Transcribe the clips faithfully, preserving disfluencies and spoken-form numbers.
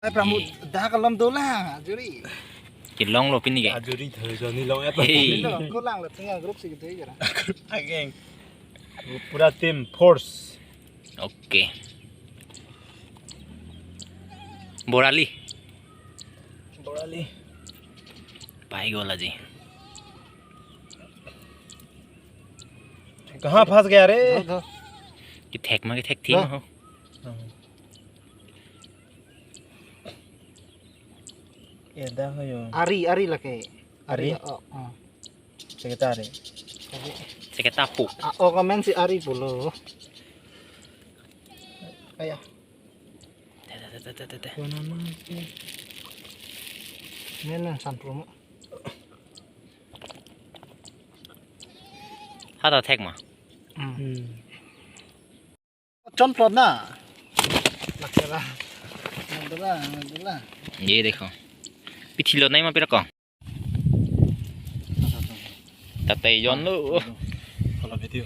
Pramut, eh, dak alam dolang, ajuri. Kelonglo pini ke? Ajuri thoi joni long apa? Hey. Ini lo, ko lang lo, tengah grup si gitu aja. Again. Pura team force. Okay. Borali. Borali. Pai gol aji. कहाँ फंस गया रे? Kithek ma kithek thim ho. Eda ho yo. Ari, ari lake. Ari? Ari, oh, oh. Sekretari. Ari. Sekretari po. Ah, oh, kamen si ari pulo. Aya. Teh, teh, teh, teh, teh, teh. Mana, mana? Mana san promo? Hata thek ma. Hmm. Hmm. Chon plot na. Lakera. Mandela, mandela. Ye dekho. Pithilo nai ma pira ko? Tata jonlo. Kalau video.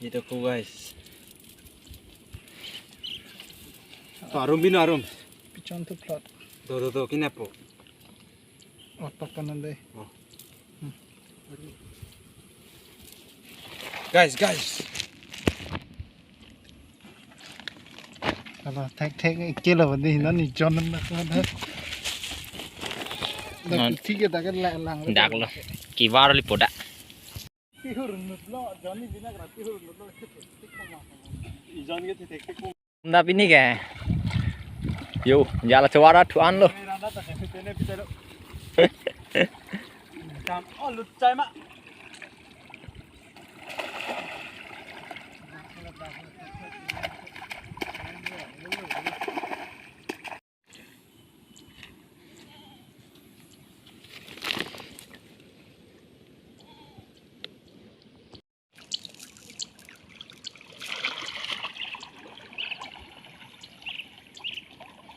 Ye dekho guys. To arum bino arum. Pichon tu plot. Do do do kinapo. Oh, pakan ande. Oh. Hmm. Guys, guys. Ala thek thek kilo bandi nani jon na ko da. Dak non. Thik ke dak lang lang. Dak lo. Kivar li poda. Tihur nutlo, joni bina kra tihur nutlo. Ijon ke thek thek. Nda pini ke. Yo, jal kachowar thu-an lo.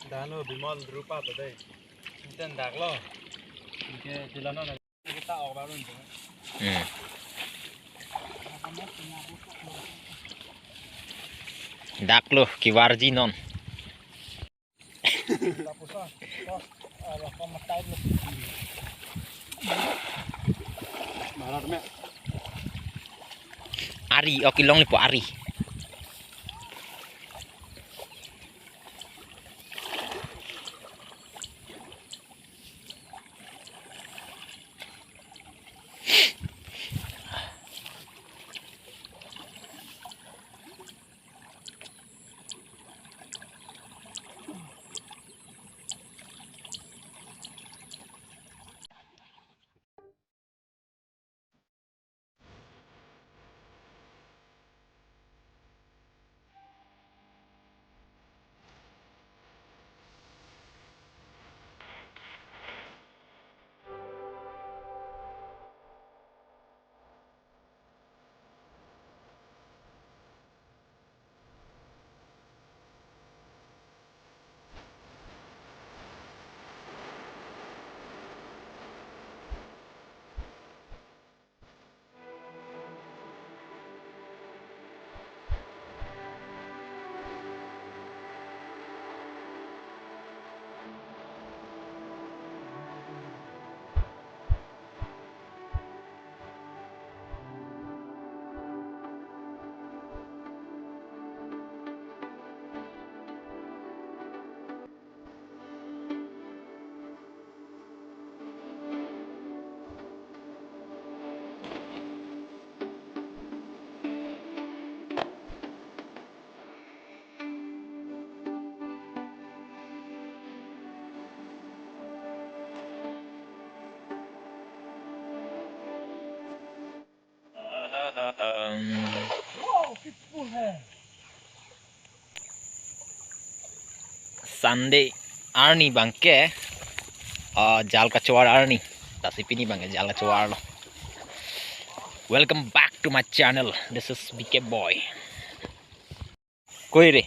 Dano Bimal Drupa tadai. Iten daklo. Inke dilano na kita awak baru itu. Hmm. Daklo kivarji non. Ari, oke, long lipo ari. Sunday arni abangke, ah, jal kachowar arni. Lasi pini abangke jal kachowar lo. Welcome back to my channel. This is B K Boy. Koi re?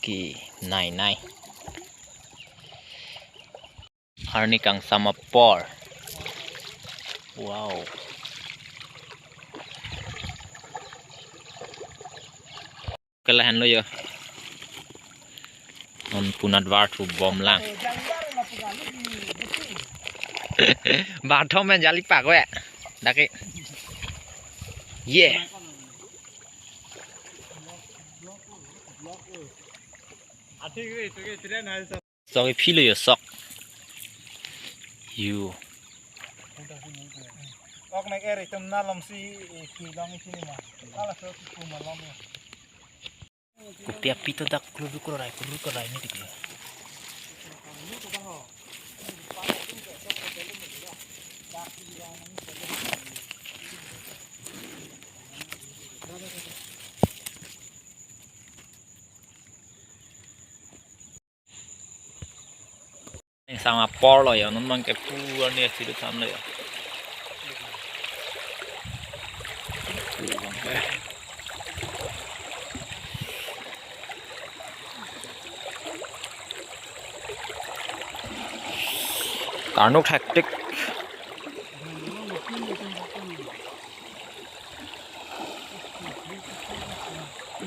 Okay, nai, nai. Arni kangsam apor. Wow. Kelahan lo yo. Non punat var thu bom lang. Bathom men jali pak we. Dake. Yeah. Sok iphi lo yo sok. Yo. Ok, nek er itum nalom si, eh, ki long isi ni ma. Ala so ki kuma long ya. Kopi api to dak kuru kuru rai, kuru kuru rai ni tiki. Kangsam apor lo yo, non bang ke pu arni achidu than lo yo. Pu bang ke. Karnuk hektik.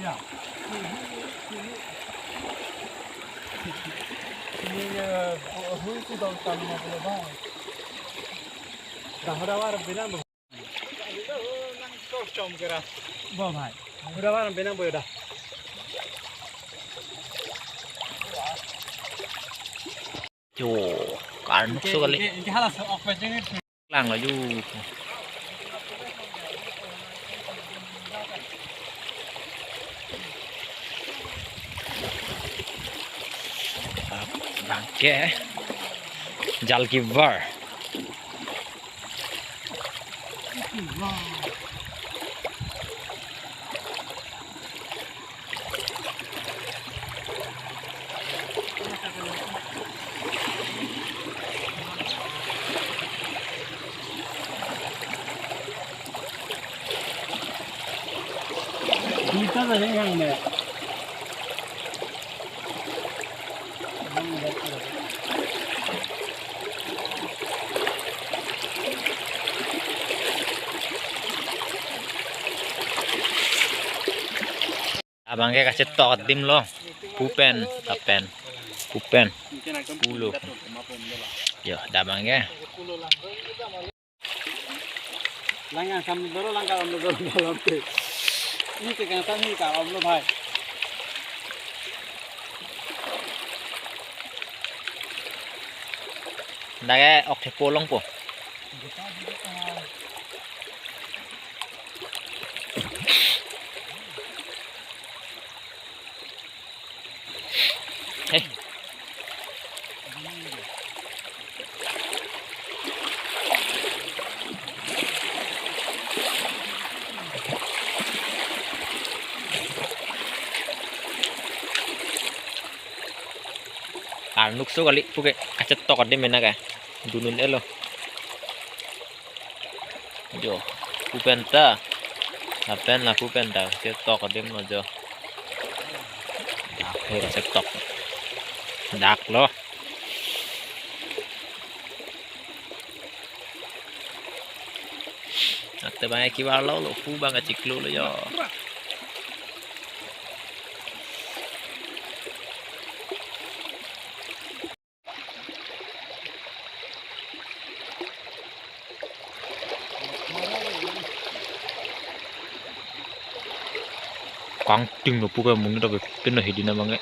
Ya. Ini, eh, hui si dong tan ma pula bang. Dah, dah, war bilang, bang. Nang kau cong kira. Bo, bhai. Dah, war bilang, boy, dah. Yo, karnuk so kali. Inke, inke hala so ok pajeng. Lang laju. Bang ke. Jal keeper. Duita dari yang mana? Abang ke kachetok adim lo. Pu pen, lapen. Pu pen. Pulo. Yo, dah abang ke. Lang yang sam dolo, lang kalam dolo, dalam te. Ini te kangsam, ini kalam lo, bhai. Dak ke ok thepo longpo. Hei. Karnuk so kali puke kachetok adim mena ke. Dunun-et lo. Jo, pu pen ta. Lapen la pu pen ta. Chetok adim lo jo. Dak he kachetok. Dak lo. Ante bang kibar lo lo pu bang kachiklo lo jo. Kangting lo puke muni tapi pina hidina bang ke.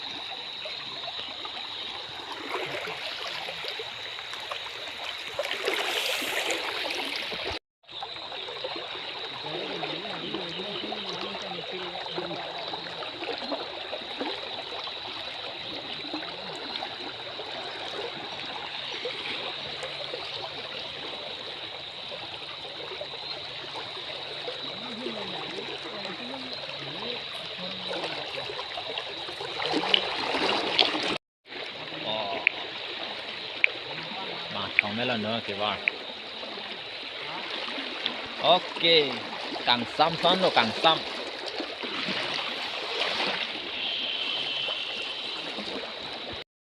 Oh. Bang thong melo no kebar. Okay. Kangsam son lo kangsam.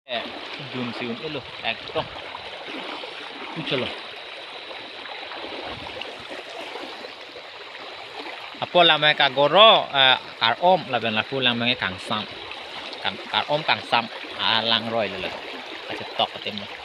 Eh, dun si un-et lo. Ekdom. Cholo. Apot lamai kagoro, eh, kar-om lapen lapu lamai kangsam. Kan, kar-om kangsam alangroi lele. Kachetok atim lo.